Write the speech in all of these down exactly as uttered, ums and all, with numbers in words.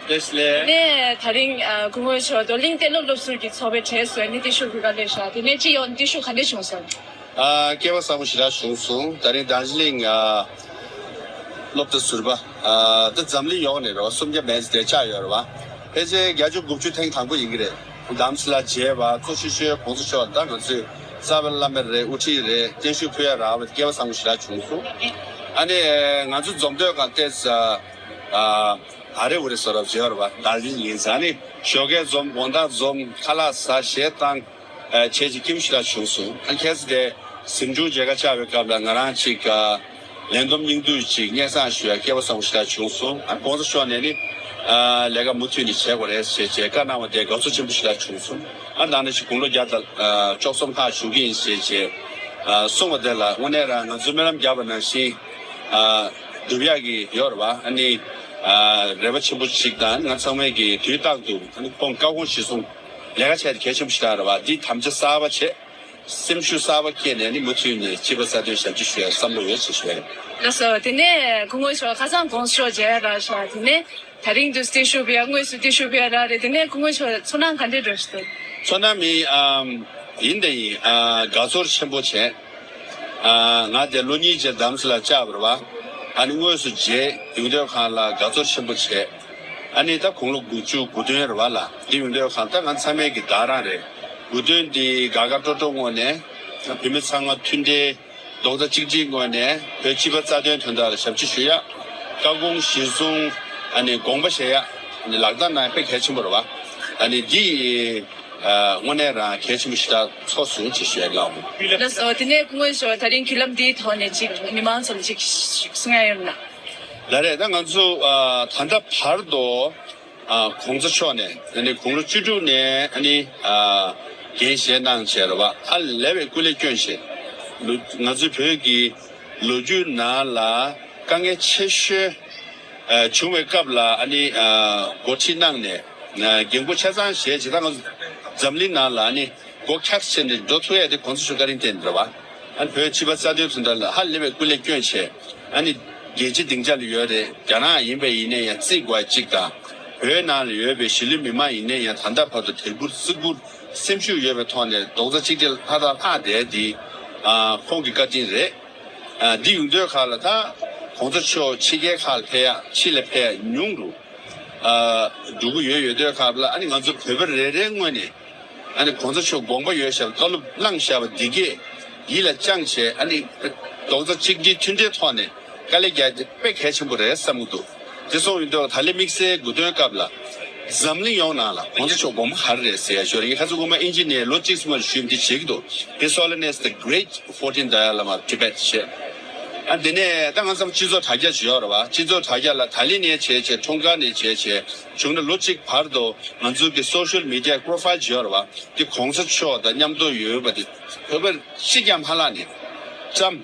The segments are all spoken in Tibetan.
ལགས་སོ། ལགས་སོ། དེ་ནས་ད་རིང་ཨ་སྐུ་ངོ་མཆོག་རྡོར་གླིང་གཏན་སློབ་སློབ་ཟུར་གྱི་ཚོགས་པའི་གྲས་སུ་ནི་ཏེ་ཤུ་བོད་ཀ་ལས་ཤག་དེ་ནས་ཅི་ཡོང་ཏེ་ཤུ་ག་འདྲ་བྱུང་སོང་། ཨ་སྐལ་བ་བཟང་པོ་ཞེ་དྲག་བྱུང་སོང་། ད་རིང་རྡོར་གླིང་ཨ་སློབ་གྲྭ་ཟུར་པ་ཨ་ད་འཛམ་གླིང་ཡོངས་ནས་རེད་བ། སུམ་བརྒྱ་མན་ཙམ་དེ་ཆགས་ཡོད་རེད་བ། ཕལ་ཆེར་བརྒྱད་ཅུ་དགུ་བཅུ་ཐེངས་དང་པོ་ཡིན་གྱི་རེད། དམ་སྲི་ལ་མཇལ་བ་གཙོ་ཆེ་ཤོས་གོང་ས་མཆོག་ད་ང་ཚོས་རྩ་བའི་བླ་མ་རེད། དབུ་ཁྲིད་རེད། བརྟན་བཞུགས་ཕུལ་ཡ་རག་པ་དེ་སྐལ་བ་བཟང་པོ་ཞེ་དྲག་བྱུང་སོང་། ཨ་ནི་ང་ཚོ་འཛོམས་དུས་གང་ལྟར་ཨ་ཨ་རེ་འུ་རེ་བཟོ་འདྲ་བྱས་ཡོད་རེད་བ། ད་རིང་ཡིན་ཙང་ནི་ཞོགས་ཀས་འཛོམས། དགོང་དག་འཛོམས། ཁ་ལག་ཟ། གཞས་བཏང་། ཨ་བྱས་ཅིག་སྐྱིད་པོ་ཞེ་དྲག་བྱུང་སོང་། ཨ་ཁྱེད་ཚོ་དེ་གཟིམ་ཆུང་མཇལ་ཁ་བཅར་བའི་སྐབས་ལ་ང་རང་ཅིག་ཨ་ལས་བསྡོམས་སྙིང་བསྡུས་ཅིག་སྙན་སེང་ཞུ་ཡ་སྐལ་བ་བཟང་པོ་ཞེ་དྲག་བྱུང་སོང་། ཨ་གོང་ས་མཆོག་ནས་ནི་ཨ་ལས་ཀ་མུ་མཐུད་ནས་བྱེད་དགོས་རེད་ཞེས་བྱས་བཀའ་གནང་བ་དེ་དགའ་ཚོར་ཆེན་པོ་ཞེ་དྲག་བྱུང་སོང་། ཨ་ད་ནི་ཅིག་དགུང་ལོ་བརྒྱ་དང་ཨ་བཅུ་གསུམ་ལྷག་བཞུགས་ཀྱི་ཡིན་ཞེས་བྱས་ཨ་གསུངས་པ་དེ་ལ་དངོས་གནས་རང་ང་ཚོས་སྨོན་ལམ་བརྒྱབ་པ་ནང་བཞིན་ཨ་སྒྲུབ་ཡག་གི་ཡོད་རེད་བ། ཨ་ནི་ཨ་རེ་བ་ཆེན་པོ་ཞིག་དང་། ང་ཚང་མས་ཀྱི་དུས་རྟག་ཏུ་ཨ་ནི་ཁོང་བཀའ་དགོངས་གཞིར་བཟུང་ལས་ཀ་བྱས་ཏེ་གལ་ཆེན་པོ་ཞིག་རེད་བ། འདི་དམ་བཅའ་གསར་པ་བྱས། སེམས་ཤུགས་གསར་པ་སྐྱེས་ནས་ནི་མུ་མཐུད་ནས་སྤྱི་པ་རྩ་དོན་ཞབས་ཕྱི་ཞུ་ཡ་བསམ་བློ་ཡོད་ཅེས་ཞུ་ཡ་ཡིན། ལགས་སོ། དེ་ནས་སྐུ་ངོ་མཆོག་ཁ་སང་གོང་ས་མཆོག་མཇལ་ཡ་རག་ཤག་དེ་ནས་ད་རིང་དུ་ཏེ་ཤུ་བོད་ཀ་དངོས་སུ་ཏེ་ཤུ་བོད་ཀ་རག་རེད། དེ་ནས་སྐུ་ངོ་མཆོག་ཚོར་སྣང་ག་འདྲ་འདྲ་ཞིག་འདུག་ཚོར་སྣང་མི་ཨམ་ཡིན་དེ་ཡིན། ཨ་དགའ་ཚོར་ཆེན་པོ་བྱས། ཨ་ང་དེ་ལོ་གཉིས་རྗེས་དམ་སྲི་ལ་བཅར་བ་རེད་བ། ཨ་ནི་དངོས་སུ་མཇལ། ཡོང་དུས་གང་ལ་དགའ་ཚོར་ཆེན་པོ་བྱས། ཨ་ནི་ད་དགུང་ལོ་དགུ་བཅུ་གོ་བདུན་རེད་བ་ལ། འདི་ཡོང་དུས་གང་ལྟར་ང་ཚང་མས་ཀྱི་བདག་རང་རེད། གོ་བདུན་འདི་དགའ་དགའ་སྤྲོ་སྤྲོ་ངང་ནས་བོད་མི་ཚང་མ་མཐུན་སྒྲིལ་རྡོག་རྩ་གཅིག་སྒྲིལ་ངང་ནས་བོད་སྤྱི་པ་རྩ་དོན་དོན་དག་ལ་ཞབས་ཕྱི་ཞུ་ཡ། བཀའ་དགོངས་གཞིར་བཟུང་ཨ་ནི་དགོངས་པ་བཞེས་ཡ། ཨ་ནི་ལག་བསྟར་གནང་ཡ་དཔེ་གལ་ཆེན་པོ་རེད་བ། ཨ་ནི་འདི་ཨ་དངོས་གནས་རང་གལ་ཆེན་པོ་ཞེ་དྲག་ཚོར་སོང་ཅེས་ཞུ་ཡ་ཡིན། ལགས་སོ། དེ་ནས་སྐུ་ངོ་མཆོག་ད་རིང་བརྒྱུད་ལམ་འདིའི་ཐོག་ནས་ཅིག་མི་མང་ཚོར་ཅིག་གསུང་ཡ་ཡོད་ན། ལགས་རེད། ད་ང་ཚོ་ཨ་ད་ལྟ་བར་དུ་ཨ་གོང་ས་མཆོག་ནས་ཨ་ནི་དགུང་ལོ་བཅུ་དྲུག་ནས་ཨ་ནི་ཨ་འགན་བཞེས་གནང་བྱས་རེད་བ། ཧ་ལས་པའི་སྐུ་ལས་བསྐྱོན་བྱས། ལོ་ང་ཚོའི་བོད་ཀྱི་ལོ་རྒྱུས་ནང་ལ་དཀའ་ངལ་ཆེ་ཤོས་ཨ་བྱུང་བའི་སྐབས་ལ་ཨ་ནི་ཨ་འགོ་ཁྲིད་གནང་ནས་ཨ་འགན་ཁུར་ཆ་ཚང་བཞེས་བྱས། ད་ང་ཚོ་འཛམ་གླིང་ནང་ལ་ཨ་ནི་སྒོ་འཁྱག་བྱས་ནས་འགྲོ་ཐུབ་ཡ་དེ་གོང་ས་མཆོག་བཀའ་དྲིན་བརྟེན་རེད་བ། ཨ་ནི་བོད་སྤྱི་པ་རྩ་དོན་དོན་དག་ལ་ཧ་ལས་པའི་སྐུ་ལས་བསྐྱོན་བྱས། ཨ་ནི་རྒྱལ་སྤྱི་སྡིངས་ཆ་ལ་ཡོད་རེད། རྒྱ་ནག་ཡིན་པ་ཡིན་ནའི་ཡང་བརྩི་དགོས་གཅིག་དང་། བོད་ནང་ལ་ཡོད་པའི་གཞིས་ལུས་མི་མང་ཡིན་ནའི་ཡང་ད་ལྟ་བར་དུ་དད་བཀུར་བརྩི་བཀུར་སེམས་ཤུགས་ཡོད་པའི་ཐོག་ནས་རྡོག་རྩ་གཅིག་སྒྲིལ་ལྷ་དང་ལྷ་བསྡད་དེ་ཨ་ཁོང་གི་བཀའ་དྲིན་རེད། ཨ་འདི་ཡོང་དུས་ཁག་ལ་ད་གོང་ས་མཆོག་ཕྱི་རྒྱལ་ཁག་ལ་ཕེབས་ཡ་ཕྱི་ལ་ཕེབས་ཡ་ཉུང་རུ་ཨ་འགྲོ་གི་ཡོད། ཡོད་དུས་ཁག་ལ་ཨ་ནི་ང་ཚོ་བོད་པ་རེ་རེའི་ངོས་ནས་ཨ་ནི་གོང་ས་མཆོག་དགོངས་པ་ཡོད་བཞག་བཀའ་སློབ་བླངས་བཞག་པ་འདི་གས་ཡིད་ལ་བཅངས་བྱས། ཨ་ནི་རྡོག་རྩ་གཅིག་སྒྲིལ་མཐུན་སྒྲིལ་ཐོག་ནས་དཀའ་ལས་རྒྱག་རྒྱུ་དཔེ་གལ་ཆེན་པོ་རེད་བསམ་གྱི་འདུག་དེ་སོང་ཡོང་དུས་ད་ལན་དམིགས་བསལ་དགུ་སྟོན་སྐབས་ལ་འཛམ་གླིང་ཡོངས་ནང་ལ་གོང་ས་མཆོག་དགོངས་པ་ག་རེ་རེད་ཟེར་ཡ་ཞོར་ཡིན། ཁ་སང་སྔོན་མ་ཨིན་ཇི་ནས་ལོ་གཅིག་སྔོན་ཞུས་འདི་བྱེད་ཀྱི་འདུག His Holiness the Great Fourteenth Dalai Lama of Tibet ཞེས། ཨ་འདི་ནས་ད་ང་ཚོ་སྤྱི་ཚོགས་དྲ་རྒྱ་ཅིག་ཡོད་རེད་བ། སྤྱི་ཚོགས་དྲ་རྒྱ་ལ་ད་ལི་ནས་བྱས་བྱས། འཁྲུངས་སྐར་ནས་བྱས་བྱས། བྱུང་ན་ལོ་གཅིག་བར་དུ་ང་ཚོ་གི་social media profile ཅིག་ཡོད་རེད་བ། འདི་གོང་ས་མཆོག་དང་མཉམ་དུ་ཡོད་པ་དེ་བོད་པར་ཤི་ཀྱང་མ་ལྷག་ནས་བཀྲམ།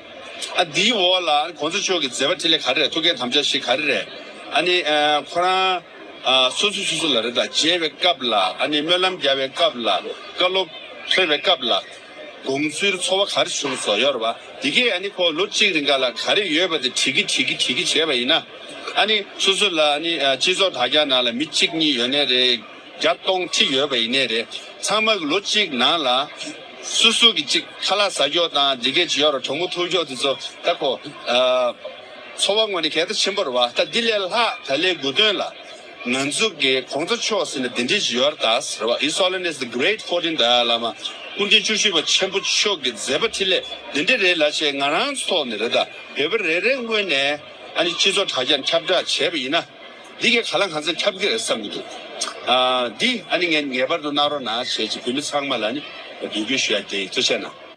ཨ་འདིའི་འོག་ལ་གོང་ས་མཆོག་གི་མཛད་པ་འཕྲིན་ལས་ག་རེ་རེད། ཐུགས་འགན་དམ་བཅའ་བཞི་ག་རེ་རེད། ཨ་ནི་ཨ་ཁོ་རང་ཨ་སོ་སོ་སོ་སོ་ལ་རེད། ད་མཇལ་བའི་སྐབས་ལ་ཨ་ནི་སྨོན་ལམ་རྒྱག་པའི་སྐབས་ལ་བཀའ་སློབ་ཕེབས་པའི་སྐབས་ལ་དགོངས་ཚུལ་ཚོར་བ་ག་རེ་བྱུང་སོང་ཡོད་རེད་བ། དེ་གས་ཨ་ནི་ཁོ་ལོ་གཅིག་རིང་ག་ལ་ག་རེ་ཡོད་པ་དེ་བྲིས་ཀྱི་བྲིས་ཀྱི་བྲིས་ཀྱི་བྱས་པ་ཡིན་ན། ཨ་ནི་སོ་སོ་ལ་ཨ་ནི་ཨ་སྤྱི་ཚོགས་དྲ་རྒྱ་ནང་ལ་མི་གཅིག་གཉིས་ཡོད་ནའི་རེད། བརྒྱ་སྟོང་ཁྲི་ཡོད་པ་ཡིན་ནའི་རེད། ཚང་མ་གི་ལོ་གཅིག་ནང་ལ་སོ་སོ་གི་གཅིག་ཁ་ལག་ཟ་རྒྱུ་དང་འདི་གས་ཅིག་ཡོད་རེད། གྲོགས་མོ་ཐུག་རྒྱུ་དེ་ཚོ་ད་ཁོ་ཨ་ཚོར་བ་ངོས་ནས་གལ་ཆེན་པོ་རེད་བ། ད་འདི་ལས་ལྷག་ད་ལན་དགུ་སྟོན་ལ་ང་ཚོ་གི་གོང་ས་མཆོག་ཟེར་ན་འདི་འདྲས་ཅིག་ཡོད་རེད་ད་ཟེར་བ། His Holiness the Great Fourteenth Dalai Lama སྐུ་ཕྲེང་བཅུ་བཞི་པ་ཆེན་པོ་མཆོག་གི་མཛད་པ་འཕྲིན་ལས་འདི་འདྲས་རེད་ལབ་བྱས་ང་རང་ཚོ་ཐོག་ནས་རེད། ད་བོད་པ་རེ་རེ་ངོས་ནས་ཨ་ནི་སྤྱི་ཚོགས་དྲ་རྒྱ་ཁྱབ་བསྒྲགས་བྱས་པ་ཡིན་ན། འདི་གའི་ག་ལ་གང་འཚམ་ཁྱབ་ཀྱི་རེད་བསམ་གྱི་འདུག་ཨ་འདི་ཨ་ནི་ངས་ངེས་པར་དུ་གནང་རོགས་གནང་བྱས་ཀྱི་བོད་མི་ཚང་མ་ལ་ནི་འབོད་སྐུལ་ཞུ་ཡ་དེ་ཐུགས་རྗེ་གནང་།